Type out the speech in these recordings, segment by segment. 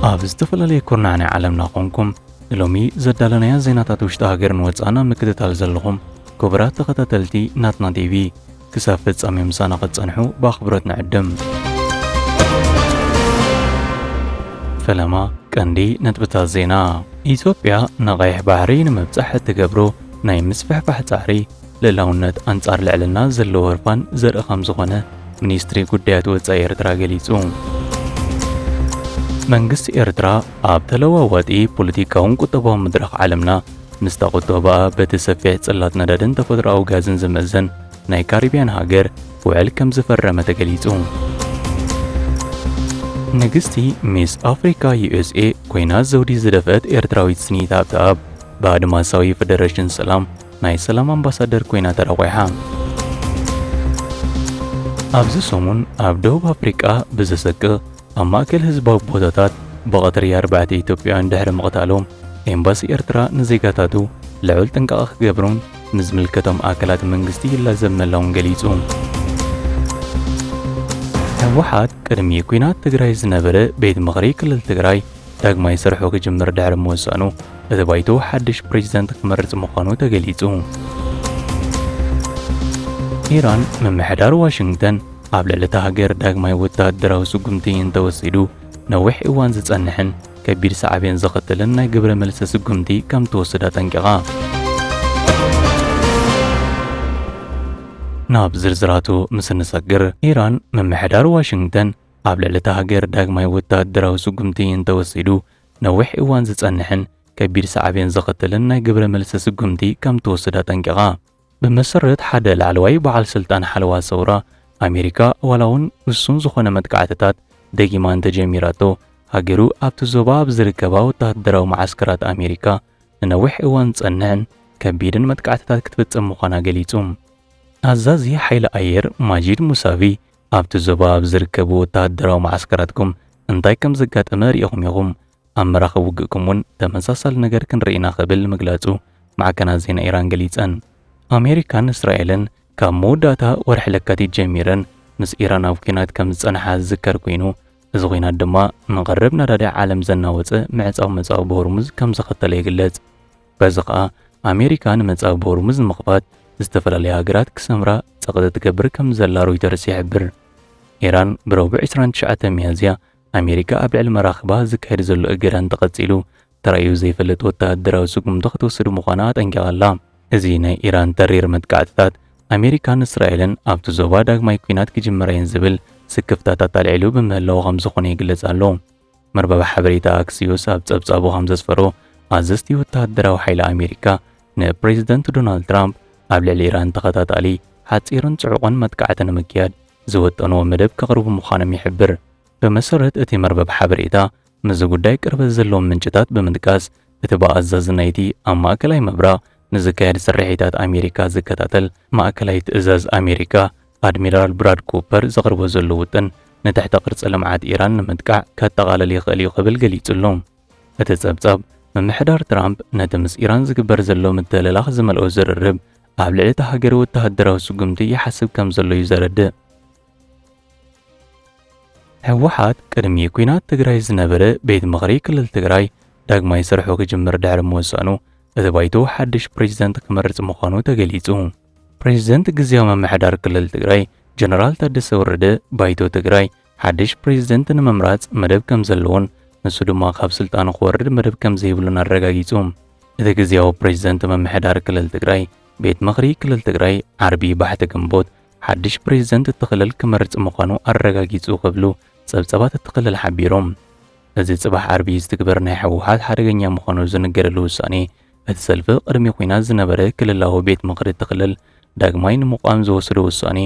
ኣብ ዝተፈላለየ ኩርናዕ ናይ ዓለምና ኮንኩም ንሎሚ ዘዳለናያ ዜናታት ውሽጢ ሃገርን ወጻእና ምክትታል ዘለኹም ክቡራት ተኸታተልቲ ናትና ቲቪ፣ ክሳብ ፍጻሜ ምሳና ክትጸንሑ ብኣኽብሮት ንዕድም። ፈለማ ቀንዲ ነጥብታት ዜና። ኢትዮጵያ ንቐይሕ ባሕሪ ንምብጻሕ እትገብሮ ናይ ምስፍሕፋሕ ጻዕሪ ልእላውነት ኣንጻር ልዕልና ዘለዎ ህርፋን ዘርኢ ከም ዝኾነ ሚኒስትሪ ጉዳያት ወጻኢ ኤርትራ ገሊጹ። መንግስቲ ኤርትራ ኣብ ተለዋዋጢ ፖለቲካውን ቁጠባውን መድረኽ ዓለምና ምስታ ቁጠባኣ በቲ ሰፊሕ ጽላት ነዳድን ተፈጥሮኣዊ ጋዝን ዝምእዘን ናይ ካሪብያን ሃገር ውዕል ከም ዝፈረመ ተገሊጹ። ንግስቲ ሚስ ኣፍሪካ ዩ ኤስ ኤ ኮይና ዘውዲ ዝደፍአት ኤርትራዊት ስኒት ሃብተኣብ ብኣድማሳዊ ፈደረሽን ሰላም ናይ ሰላም ኣምባሳደር ኮይና ተረቑሓ። ኣብዚ ሰሙን ኣብ ደቡብ ኣፍሪቃ ብዘሰቅቕ ኣብ ማእከል ህዝባዊ ቦታታት ብቐትሪ ኣርባዕተ ኢትዮጵያውያን ድሕሪ ምቕታሎም፣ ኤምባሲ ኤርትራ ንዜጋታቱ ልዑል ጥንቃቐ ክገብሩን ንዝምልከቶም ኣካላት መንግስቲ ይላዘብ ምህላውን ገሊጹ። ህወሓት ቅድሚ ኲናት ትግራይ ዝነበረ ቤት ምኽሪ ክልል ትግራይ ዳግማይ ስርሑ ክጅምር ድሕሪ ምውሳኑ፣ እቲ ባይቶ ሓድሽ ፕሬዚደንት ክመርጽ ምዃኑ ተገሊጹ። ኢራን፣ ምምሕዳር ዋሽንግተን ኣብ ልዕሊ እታ ሃገር ዳግማይ ወተሃደራዊ ስጉምቲ እንተወሲዱ፣ ነዊሕ እዋን ዝጸንሕን ከቢድ ሳዕቤን ዘኸትልን ናይ ግብረ መልሲ ስጉምቲ ከም ትወስድ ኣጠንቂቓ። ናብ ዝርዝራቱ ምስ እንሰግር፣ ኢራን፣ ምምሕዳር ዋሽንግተን ኣብ ልዕሊ እታ ሃገር ዳግማይ ወተሃደራዊ ስጉምቲ እንተወሲዱ፣ ነዊሕ እዋን ዝጸንሕን ከቢድ ሳዕቤን ዘኸትልን ናይ ግብረ መልሲ ስጉምቲ ከም ትወስድ ኣጠንቂቓ። ብመሰረት ሓደ ላዕለዋይ በዓል ስልጣን ሓለዋ ሰውራ ኣሜሪካ፣ ዋላ እውን ውሱን ዝኾነ መጥቃዕትታት ደጊማ እንተጀሚራቶ፣ ሃገሩ ኣብቲ ዞባ ኣብ ዝርከባ ወተሃደራዊ መዓስከራት ኣሜሪካ ንነዊሕ እዋን ዝጸንሕን ከቢድን መጥቃዕትታት ክትፍጽም ምዃና ገሊጹ። ኣዛዚ ሓይሊ ኣየር ማጂድ ሙሳቪ፣ ኣብቲ ዞባ ኣብ ዝርከቡ ወተሃደራዊ መዓስከራትኩም እንታይ ከም ዘጋጠመ ርኢኹም ኢኹም፣ ኣብ መራኽብ ውግእኩም እውን ተመሳሳሊ ነገር ክንርኢ ኢና ክብል ምግላጹ ማዕከናት ዜና ኢራን ገሊጸን። ኣሜሪካን እስራኤልን ካብ መወዳእታ ወርሒ ለካቲት ጀሚረን ምስ ኢራን ኣብ ኲናት ከም ዝጸንሓ ዝዝከር ኮይኑ፣ እዚ ኲናት ድማ ንቐረብ ነዳዲ ዓለም ዘናወጸ ምዕጻው መጻብብ ሆርሙዝ ከም ዘኸተለ ይግለጽ። በዚ ኸኣ ኣሜሪካ ንመጻብብ ሆርሙዝ ንምኽፋት ዝተፈላለያ ሃገራት ክሰምራ ጸቕጢ ትገብር ከም ዘላ ሮይተርስ ይሕብር። ኢራን ብረቡዕ ዕስራን ትሽዓተ ሚያዝያ ኣሜሪካ ኣብ ልዕሊ መራኽባ ዝካየድ ዘሎ እገዳ እንተቐጺሉ፣ ተራእዩ ዘይፈልጥ ወተሃደራዊ ስጉምቲ ክትወስድ ምዃና ኣጠንቂቓ ኣላ። እዚ ናይ ኢራን ተሪር መጥቃዕትታት ኣሜሪካን እስራኤልን ኣብቲ ዞባ ዳግማይ ኲናት ክጅምራ እየን ዝብል ስክፍታታት ኣልዒሉ ብምህላዉ ከም ዝኾነ ይግለጽ ኣሎ። መርበብ ሓበሬታ ኣክሲዮስ ኣብ ጸብጻቡ ከም ዘስፈሮ፣ ኣዘዝቲ ወተሃደራዊ ሓይሊ ኣሜሪካ ንፕሬዚደንት ዶናልድ ትራምፕ ኣብ ልዕሊ ኢራን ተኸታታሊ፣ ሓጺርን ጽዑቕን መጥቃዕቲ ንምክያድ ዝወጠንዎ መደብ ከቕርቡ ምዃኖም ይሕብር። ብመሰረት እቲ መርበብ ሓበሬታ፣ ምስዚ ጉዳይ ቅርበት ዘለዎም ምንጭታት ብምጥቃስ፣ እቲ ብኣዛዚ ናይቲ ኣብ ማእከላይ ምብራቕ ንዝካየድ ስርሒታት ኣሜሪካ ዝከታተል ማእከላይ ትእዛዝ ኣሜሪካ፣ ኣድሚራል ብራድ ኩፐር ዘቕርቦ ዘሎ ውጥን፣ ንትሕተ ቅርጺ ልምዓት ኢራን ንምጥቃዕ ከጠቓልል ይኽእል እዩ ክብል ገሊጹ ኣሎ። እቲ ጸብጻብ፣ ምምሕዳር ትራምፕ ነቲ ምስ ኢራን ዝግበር ዘሎ ምትህልላኽ ዝመልኦ ዝርርብ፣ ኣብ ልዕሊ እታ ሃገር ወተሃደራዊ ስጉምቲ ይሓስብ ከም ዘሎ እዩ ዘረድእ። ህወሓት ቅድሚ ኲናት ትግራይ ዝነበረ ቤት ምኽሪ ክልል ትግራይ ዳግማይ ስርሑ ክጅምር ድሕሪ ምውሳኑ፣ እቲ ባይቶ ሓድሽ ፕሬዚደንት ክመርጽ ምዃኑ ተገሊጹ። ፕሬዚደንት ግዝያዊ ምምሕዳር ክልል ትግራይ ጀነራል ታደሰ ወረደ፣ ባይቶ ትግራይ ሓድሽ ፕሬዚደንት ንምምራጽ መደብ ከም ዘለዎን ንሱ ድማ ካብ ስልጣኑ ክወርድ መደብ ከም ዘይብሉን ኣረጋጊጹ። እቲ ግዝያዊ ፕሬዚደንት ምምሕዳር ክልል ትግራይ፣ ቤት ምኽሪ ክልል ትግራይ ዓርቢ ባሕቲ ግንቦት ሓድሽ ፕሬዚደንት እቲ ክልል ክመርጽ ምዃኑ ኣረጋጊጹ ክብሉ ጸብጻባት እቲ ክልል ሓቢሮም። እዚ ጽባሕ ዓርቢ ዝትግበር ናይ ህወሓት ሓደገኛ ምዃኑ ዝንገረሉ ውሳኔ፣ እቲ ሰልፊ ቅድሚ ኲናት ዝነበረ ክልላዊ ቤት ምኽሪ እቲ ክልል ዳግማይ ንምቋም ዝወሰዶ ውሳኔ፣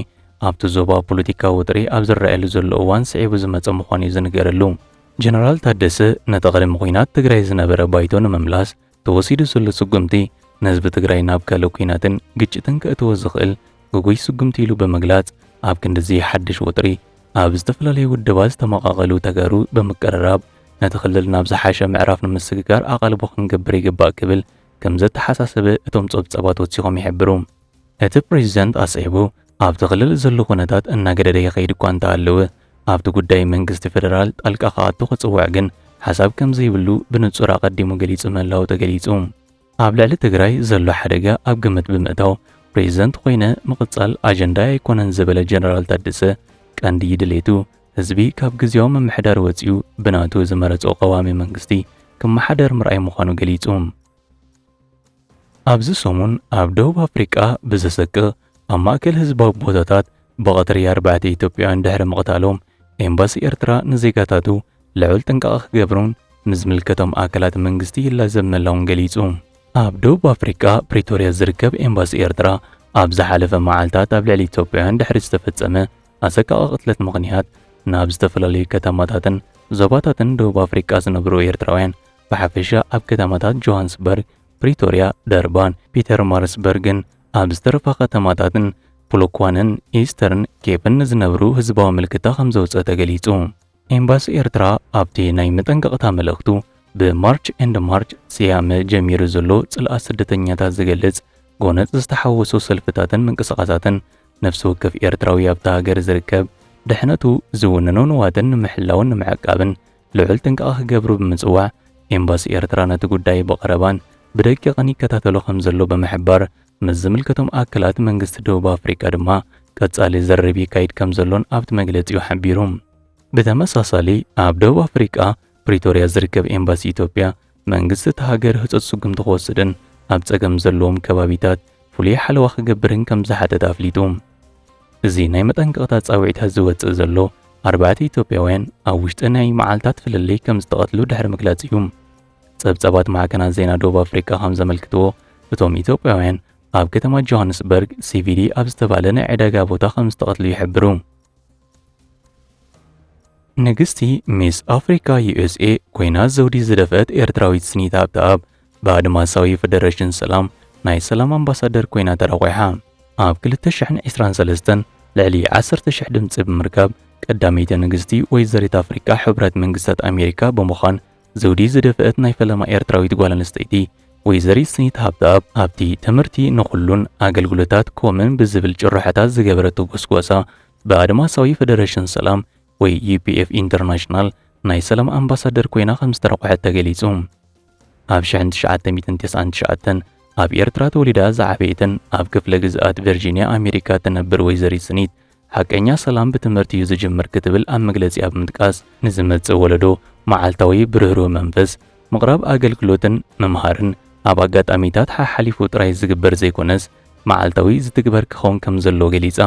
ኣብቲ ዞባ ፖለቲካዊ ወጥሪ ኣብ ዝረኣየሉ ዘሎ እዋን ስዒቡ ዝመጸ ምዃኑ እዩ ዝንገረሉ። ጀነራል ታደሰ፣ ነቲ ቅድሚ ኲናት ትግራይ ዝነበረ ባይቶ ንምምላስ ተወሲዱ ዘሎ ስጉምቲ፣ ንህዝቢ ትግራይ ናብ ካልእ ኲናትን ግጭትን ከእትዎ ዝኽእል ግጉይ ስጉምቲ ኢሉ ብምግላጽ፣ ኣብ ክንድዚ ሓድሽ ወጥሪ፣ ኣብ ዝተፈላለዩ ውድባት ዝተመቓቐሉ ተጋሩ ብምቅርራብ፣ ነቲ ክልል ናብ ዝሓሸ ምዕራፍ ንምስግጋር ኣቓልቦ ክንገብር ይግባእ ክብል ከም ዘተሓሳሰበ እቶም ጸብጻባት ወሲኾም ይሕብሩ። እቲ ፕሬዚደንት ኣስዒቡ፣ ኣብቲ ክልል ዘሎ ኩነታት እናገደደ ይኸይድ እኳ እንተሃለወ፣ ኣብቲ ጉዳይ መንግስቲ ፌደራል ጣልቃ ክኣቱ ክጽውዕ ግን ሓሳብ ከም ዘይብሉ ብንጹር ኣቐዲሙ ገሊጹ ምህላዉ ተገሊጹ። ኣብ ልዕሊ ትግራይ ዘሎ ሓደጋ ኣብ ግምት ብምእታው፣ ፕሬዝደንት ኮይነ ምቕጻል ኣጀንዳ ኣይኮነን ዝበለ ጀነራል ታደሰ፣ ቀንዲ ድሌቱ ህዝቢ ካብ ግዝያዊ ምምሕዳር ወጺኡ ብናቱ ዝመረጾ ቀዋሚ መንግስቲ ክመሓደር ምርኣይ ምዃኑ ገሊጹ። ኣብዚ ሰሙን ኣብ ደቡብ ኣፍሪቃ ብዘሰቅቕ ኣብ ማእከል ህዝባዊ ቦታታት ብቐትሪ ኣርባዕተ ኢትዮጵያውያን ድሕሪ ምቕታሎም፣ ኤምባሲ ኤርትራ ንዜጋታቱ ልዑል ጥንቃቐ ክገብሩን ምስ ዝምልከቶም ኣካላት መንግስቲ ይላዘብ ምህላዉን ገሊጹ። ኣብ ደቡብ ኣፍሪቃ ፕሪቶርያ ዝርከብ ኤምባሲ ኤርትራ ኣብ ዝሓለፈ መዓልታት ኣብ ልዕሊ ኢትዮጵያውያን ድሕሪ ዝተፈጸመ ኣሰቃቒ ቅትለት ምኽንያት ናብ ዝተፈላለዩ ከተማታትን ዞባታትን ደቡብ ኣፍሪቃ ዝነብሩ ኤርትራውያን ብሓፈሻ ኣብ ከተማታት ጆሃንስበርግ፣ ፕሪቶርያ፣ ደርባን ፒተርማርስበርግን ኣብ ዝተረፋ ከተማታትን ፖሎኳንን ኢስተርን ኬፕን ንዝነብሩ ህዝባዊ ምልክታ ከም ዘውጸ ተገሊጹ። ኤምባሲ ኤርትራ ኣብቲ ናይ መጠንቀቕታ መልእኽቱ፣ ብማርች ኤንድ ማርች ስያመ ጀሚሩ ዘሎ ጽልኣት ስደተኛታት ዝገልጽ ጎነጽ ዝተሓወሶ ሰልፍታትን ምንቅስቓሳትን፣ ነፍሲ ወከፍ ኤርትራዊ ኣብታ ሃገር ዝርከብ ድሕነቱ ዝውንኖ ንዋትን ንምሕላውን ንምዕቃብን ልዑል ጥንቃቐ ክገብሩ ብምጽዋዕ፣ ኤምባሲ ኤርትራ ነቲ ጉዳይ ብቐረባን ብደቂቕን ይከታተሎ ከም ዘሎ ብምሕባር፣ ምስ ዝምልከቶም ኣካላት መንግስቲ ደቡብ ኣፍሪቃ ድማ ቀጻሊ ዝርርብ ይካይድ ከም ዘሎን ኣብቲ መግለጺኡ ሓቢሩ። ብተመሳሳሊ፣ ኣብ ደቡብ ኣፍሪቃ ፕሪቶርያ ዝርከብ ኤምባሲ ኢትዮጵያ፣ መንግስቲ እታ ሃገር ህጹጽ ስጉምቲ ክወስድን ኣብ ጸገም ዘለዎም ከባቢታት ፍሉይ ሓለዋ ክገብርን ከም ዝሓተተ ኣፍሊጡ። እዚ ናይ መጠንቀቕታ ጻውዒታት ዝወጽእ ዘሎ፣ ኣርባዕተ ኢትዮጵያውያን ኣብ ውሽጢ ናይ መዓልታት ፍልልይ ከም ዝተቐትሉ ድሕሪ ምግላጽ እዩ። ጸብጻባት ማዕከናት ዜና ደቡብ ኣፍሪቃ ከም ዘመልክትዎ፣ እቶም ኢትዮጵያውያን ኣብ ከተማ ጆሃንስበርግ ሲቪዲ ኣብ ዝተባህለ ናይ ዕዳጋ ቦታ ከም ዝተቐትሉ ይሕብሩ። ንግስቲ ሚስ ኣፍሪካ ዩኤስኤ ኮይና ዘውዲ ዝደፍአት ኤርትራዊት ስኒት ሃብተኣብ ብኣድማሳዊ ፈደረሽን ሰላም ናይ ሰላም ኣምባሳደር ኮይና ተረቑሓ። ኣብ ክልተ ሽሕን ዕስራን ሰለስተን ልዕሊ ዓሰርተ ሽሕ ድምጺ ብምርካብ ቀዳመይቲ ንግስቲ ወይዘሪት ኣፍሪካ ሕቡራት መንግስታት ኣሜሪካ ብምዃን ዘውዲ ዝደፍአት ናይ ፈለማ ኤርትራዊት ጓል ኣንስተይቲ ወይዘሪት ስኒት ሃብተኣብ ኣብቲ ትምህርቲ ንኹሉን ኣገልግሎታት ኮምን ብዝብል ጭርሖታት ዝገበረቶ ጎስጓሳ ብኣድማሳዊ ፈደረሽን ሰላም ወይ ዩ ፒ ኤፍ ኢንተርናሽናል ናይ ሰላም ኣምባሳደር ኮይና ከም ዝተረቑሐት ተገሊጹ። ኣብ ሽሕን ትሽዓተ ሚእትን ተስዓን ትሽዓተን ኣብ ኤርትራ ተወሊዳ ዝዓበየትን ኣብ ክፍለ ግዝኣት ቨርጂንያ ኣሜሪካ ትነብር ወይዘሪት ስኒት፣ ሓቀኛ ሰላም ብትምህርቲ እዩ ዝጅምር ክትብል ኣብ መግለጺኣ ብምጥቃስ፣ ንዝመጽእ ወለዶ መዓልታዊ ብርህሩህ መንፈስ፣ ምቕራብ ኣገልግሎትን ምምሃርን ኣብ ኣጋጣሚታት ሓሓሊፉ ጥራይ ዝግበር ዘይኮነስ፣ መዓልታዊ ዝትግበር ክኸውን ከም ዘለዎ ገሊጻ።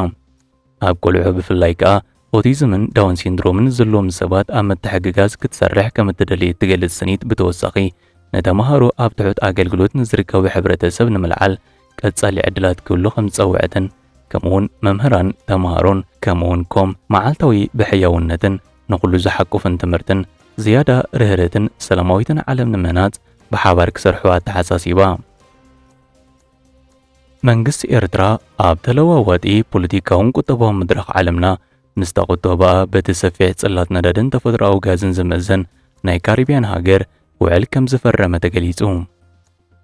ኣብ ቆልዑ ብፍላይ ከኣ ኦቲዝምን ዳውን ሲንድሮምን ዘለዎም ሰባት ኣብ ምትሕግጋዝ ክትሰርሕ ከም እትደሊ እትገልጽ ስኒት ብተወሳኺ፣ ንተማሃሮ ኣብ ትሑት ኣገልግሎት ንዝርከቡ ሕብረተሰብ ንምልዓል ቀጻሊ ዕድላት ክህሉ ከም ዝጸውዐትን፣ ከምኡውን መምህራን፣ ተማሃሮን ከምኡውን ኮም መዓልታዊ ብሕያውነትን ንኹሉ ዝሓቁፍን ትምህርትን ዝያዳ ርህርህትን ሰላማዊትን ዓለም ንምህናጽ ብሓባር ክሰርሑ ኣተሓሳሲባ። መንግስቲ ኤርትራ ኣብ ተለዋዋጢ ፖለቲካውን ቁጠባውን መድረኽ ዓለምና፣ ምስታ ቁጠባኣ በቲ ሰፊሕ ጽላት ነዳድን ተፈጥሮኣዊ ጋዝን ዝምእዘን ናይ ካሪብያን ሃገር ውዕል ከም ዝፈረመ ተገሊጹ።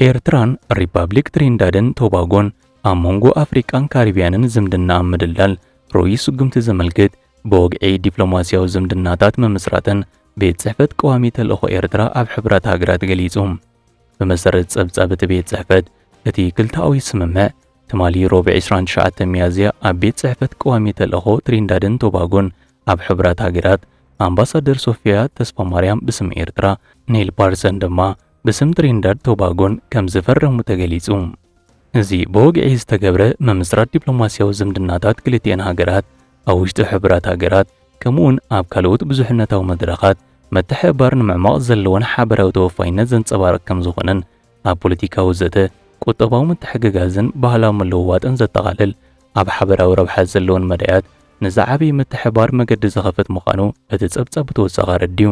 ኤርትራን ሪፓብሊክ ትሪንዳድን ቶባጎን ኣብ መንጎ ኣፍሪቃን ካሪብያንን ዝምድና ኣብ ምድልዳል ርኡይ ስጉምቲ ዘመልክት ብወግዒ ዲፕሎማስያዊ ዝምድናታት ምምስራትን ቤት ጽሕፈት ቀዋሚ ተልእኾ ኤርትራ ኣብ ሕቡራት ሃገራት ገሊጹ። ብመሰረት ጸብጻብ እቲ ቤት ጽሕፈት፣ እቲ ክልተኣዊ ስምምዕ ትማሊ ሮብዕ ዕስራን ትሽዓተን ሚያዝያ ኣብ ቤት ጽሕፈት ቀዋሚ ተልእኾ ትሪንዳድን ቶባጎን ኣብ ሕቡራት ሃገራት ኣምባሳደር ሶፊያ ተስፋማርያም ብስም ኤርትራ፣ ኔል ፓርሰን ድማ ብስም ትሪንዳድ ቶባጎን ከም ዝፈረሙ ተገሊጹ። እዚ ብወግዒ ዝተገብረ ምምስራት ዲፕሎማስያዊ ዝምድናታት ክልቲኤን ሃገራት ኣብ ውሽጢ ሕቡራት ሃገራት ከምኡውን ኣብ ካልኦት ብዙሕነታዊ መድረኻት ምትሕብባር ንምዕማቕ ዘለወን ሓበራዊ ተወፋይነት ዘንጸባርቕ ከም ዝኾነን፣ ኣብ ፖለቲካዊ ዘተ፣ ቁጠባዊ ምትሕግጋዝን ባህላዊ ምልውዋጥን ዘጠቓልል ኣብ ሓበራዊ ረብሓ ዘለወን መዳያት ንዝዓበየ ምትሕብባር መገዲ ዝኸፍት ምዃኑ እቲ ጸብጻብ ብተወሳኺ ኣረዲኡ።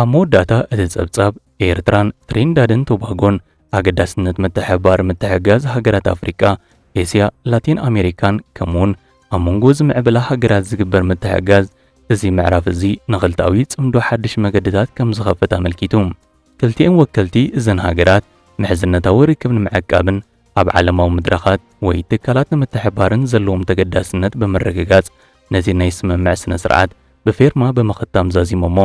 ኣብ መወዳእታ እቲ ጸብጻብ፣ ኤርትራን ትሪንዳድን ቶባጎን ኣገዳስነት ምትሕብባር ምትሕግጋዝ ሃገራት ኣፍሪቃ፣ ኤስያ፣ ላቲን ኣሜሪካን ከምኡውን ኣብ መንጎ ዝምዕብላ ሃገራት ዝግበር ምትሕግጋዝ፣ እዚ ምዕራፍ እዚ ንኽልተኣዊ ጽምዶ ሓድሽ መገድታት ከም ዝኸፍት ኣመልኪቱ። ክልቲኤን ወከልቲ እዘን ሃገራት ምሕዝነታዊ ርክብ ንምዕቃብን ኣብ ዓለማዊ መድረኻት ወይ ትካላት ንምትሕብባርን ዘለዎም ተገዳስነት ብምርግጋጽ፣ ነቲ ናይ ስምምዕ ስነ ስርዓት ብፌርማ ብምኽታም ዛዚሞሞ።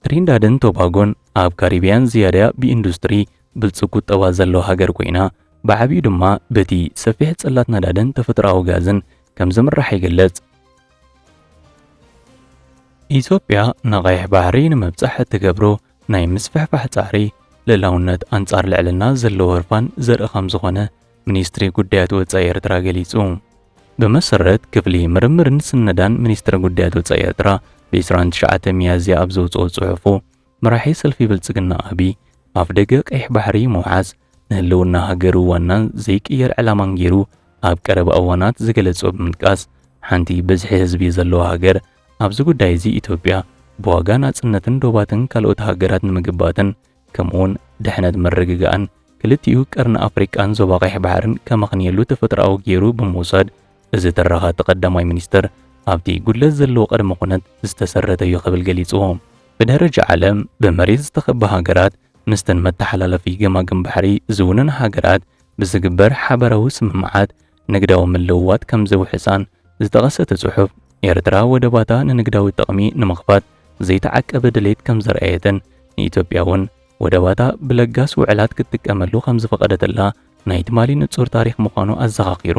ትሪንዳድን ቶባጎን ኣብ ካሪቢያን ዝያዳ ብኢንዱስትሪ ብልጽግ ቁጠባ ዘለዋ ሃገር ኮይና፣ ብዓቢኡ ድማ በቲ ሰፊሕ ጽላት ነዳድን ተፈጥሮኣዊ ጋዝን ከም ዝምራሕ ይግለጽ። ኢትዮጵያ ንቐይሕ ባሕሪ ንምብጻሕ እትገብሮ ናይ ምስፍሕፋሕ ጻዕሪ፣ ልእላውነት ኣንጻር ልዕልና ዘለዎ ህርፋን ዘርኢ ከም ዝኾነ ሚኒስትሪ ጉዳያት ወጻኢ ኤርትራ ገሊጹ። ብመሰረት ክፍሊ ምርምርን ስነዳን ሚኒስትሪ ጉዳያት ወጻኢ ኤርትራ፣ ብ ዕስራን ትሽዓተ ሚያዝያ ኣብ ዘውጽኦ ጽሑፉ፣ መራሒ ሰልፊ ብልጽግና ኣቢ፣ ኣፍደገ ቀይሕ ባሕሪ ምውሓስ ንህልውና ሃገሩ ዋናን ዘይቅየር ዕላማን ገይሩ ኣብ ቀረባ እዋናት ዝገለጾ ብምጥቃስ፣ ሓንቲ ብዝሒ ህዝቢ ዘለዋ ሃገር፣ ኣብዚ ጉዳይ እዚ ኢትዮጵያ ብዋጋ ናጽነትን ዶባትን ካልኦት ሃገራት ንምግባትን ከምኡውን ድሕነት ምርግጋእን ክልቲኡ ቀርኒ ኣፍሪቃን ዞባ ቀይሕ ባሕርን ከመኽንየሉ ተፈጥሮኣዊ ገይሩ ብምውሳድ፣ እዚ ትረኻ እቲ ቀዳማይ ሚኒስትር ኣብቲ ጉድለት ዘለዎ ቅድመ ኩነት ዝተሰረተ እዩ ክብል ገሊጽዎ። ብደረጃ ዓለም ብመሬት ዝተኸባ ሃገራት ምስተን መተሓላለፊ ገማግም ባሕሪ ዝውንን ሃገራት ብዝግበር ሓበራዊ ስምምዓት ንግዳዊ ምልውዋጥ ከም ዘውሕሳን ዝጠቐሰ እቲ ጽሑፍ፣ ኤርትራ ወደባታ ንንግዳዊ ጥቕሚ ንምኽፋት ዘይተዓቀበ ድሌት ከም ዘርኣየትን ንኢትዮጵያ እውን ወደባታ ብለጋስ ውዕላት ክትጥቀመሉ ከም ዝፈቐደትላ ናይ ትማሊ ንጹር ታሪኽ ምዃኑ ኣዘኻኺሩ።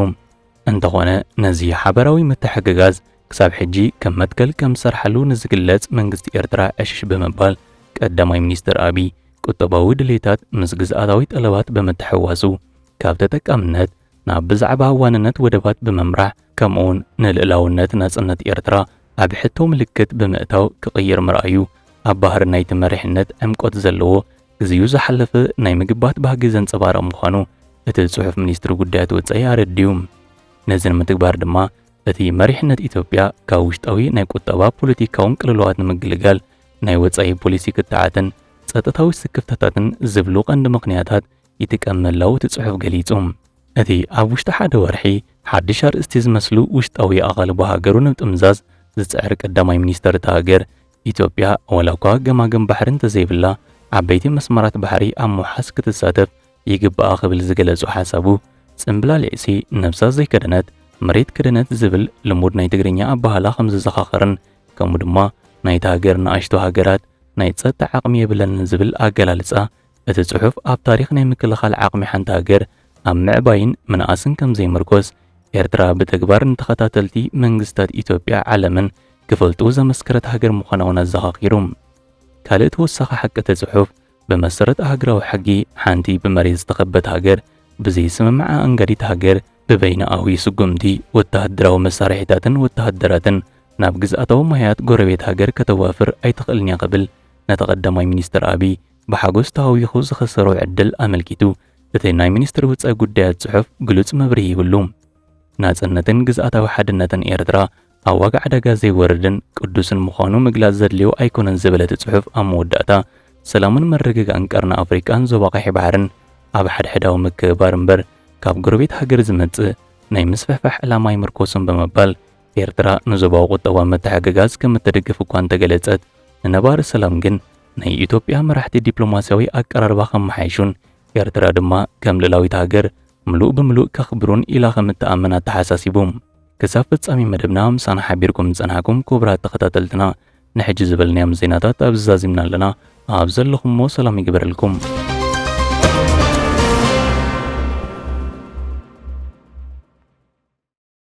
እንተኾነ፣ ነዚ ሓበራዊ ምትሕግጋዝ ክሳብ ሕጂ ከም መትከል ከም ዝሰርሓሉ ንዝግለጽ መንግስቲ ኤርትራ ዕሽሽ ብምባል፣ ቀዳማይ ሚኒስትር ኣቢይ ቁጠባዊ ድሌታት ምስ ግዝኣታዊ ጠለባት ብምትሕውዋሱ፣ ካብ ተጠቃምነት ናብ ብዛዕባ ዋንነት ወደባት ብምምራሕ፣ ከምኡውን ንልእላውነት ናጽነት ኤርትራ ኣብ ሕቶ ምልክት ብምእታው ክቕይር ምርኣዩ፣ ኣብ ባህሪ ናይቲ መሪሕነት ዕምቆት ዘለዎ፣ ግዜኡ ዝሓለፈ ናይ ምግባት ባህጊ ዘንጸባርቕ ምዃኑ እቲ ጽሑፍ ሚኒስትሪ ጉዳያት ወጻኢ ኣረዲኡ። ነዚ ንምትግባር ድማ፣ እቲ መሪሕነት ኢትዮጵያ ካብ ውሽጣዊ ናይ ቁጠባ ፖለቲካውን ቅልውላዋት ንምግልጋል፣ ናይ ወጻኢ ፖሊሲ ክትዓትን ጸጥታዊ ስክፍታታትን ዝብሉ ቀንዲ ምኽንያታት ይጥቀም ምህላዉ እቲ ጽሑፍ ገሊጹ። እቲ ኣብ ውሽጢ ሓደ ወርሒ ሓድሽ ኣርእስቲ ዝመስሉ ውሽጣዊ ኣቓልቦ ሃገሩ ንምጥምዛዝ ዝጽዕር ቀዳማይ ሚኒስተር እታ ሃገር፣ ኢትዮጵያ ዋላ እኳ ገማግም ባሕሪ እንተዘይብላ፣ ዓበይቲ መስመራት ባሕሪ ኣብ ምውሓስ ክትሳተፍ ይግባኣ ክብል ዝገለጾ ሓሳቡ፣ ጽምብላሊዕሲ ነብሳ ዘይከደነት መሬት ከደነት ዝብል ልሙድ ናይ ትግርኛ ኣበሃህላ ከም ዘዘኻኸርን፣ ከምኡ ድማ ናይታ ሃገር ንኣሽቱ ሃገራት ናይ ጸጥታ ዓቕሚ የብለንን ዝብል ኣገላልጻ፣ እቲ ጽሑፍ ኣብ ታሪኽ ናይ ምክልኻል ዓቕሚ ሓንቲ ሃገር ኣብ ምዕባይን ምንኣስን ከም ዘይምርኮስ፣ ኤርትራ ብተግባር ንተኸታተልቲ መንግስታት ኢትዮጵያ ዓለምን ክፈልጡ ዘመስከረት ሃገር ምዃና እውን ኣዘኻኺሩ። ካልእ ተወሳኺ ሓቂ እቲ ጽሑፍ፣ ብመሰረት ኣህጉራዊ ሕጊ፣ ሓንቲ ብመሬት ዝተኸበት ሃገር፣ ብዘይስምምዓ ኣንጋዲት ሃገር፣ ብበይነኣዊ ስጉምቲ ወተሃደራዊ መሳርሒታትን ወተሃደራትን ናብ ግዝኣታዊ ማያት ጎረቤት ሃገር ከተዋፍር ኣይትኽእልን እያ ክብል፣ ነቲ ቀዳማይ ሚኒስትር ኣቢይ ብሓጎስ ተሃዊኹ ዝኸሰሮ ዕድል ኣመልኪቱ፣ እቲ ናይ ሚኒስትሪ ወጻኢ ጉዳያት ጽሑፍ ግሉጽ መብርሂ ይህብሉ። ናጽነትን ግዝኣታዊ ሓድነትን ኤርትራ ኣብ ዋጋ ዕዳጋ ዘይወርድን ቅዱስን ምዃኑ ምግላጽ ዘድልዮ ኣይኮነን ዝበለ እቲ ጽሑፍ ኣብ መወዳእታ፣ ሰላምን ምርግጋእን ቀርኒ ኣፍሪቃን ዞባ ቀይሕ ባሕርን ኣብ ሓድሕዳዊ ምክብባር እምበር ካብ ጎረቤት ሃገር ዝመጽእ ናይ ምስፍሕፋሕ ዕላማ ኣይምርኮስን ብምባል፣ ኤርትራ ንዞባዊ ቁጠባዊ ምትሕግጋዝ ከም እትድግፍ እኳ እንተገለጸት፣ ንነባሪ ሰላም ግን ናይ ኢትዮጵያ መራሕቲ ዲፕሎማስያዊ ኣቀራርባ ከመሓይሹን ኤርትራ ድማ ከም ልእላዊት ሃገር ምሉእ ብምሉእ ከኽብሩን ኢላ ከም እትኣምን ኣተሓሳሲቡ። ክሳብ ፍጻሜ መደብና ምሳና ሓቢርኩም ዝጸናሕኩም ክቡራት ተኸታተልትና፣ ንሕጂ ዝበልናዮም ዜናታት ኣብዚ ዛዚምና ኣለና። ኣብ ዘለኹሞ ሰላም ይግበረልኩም።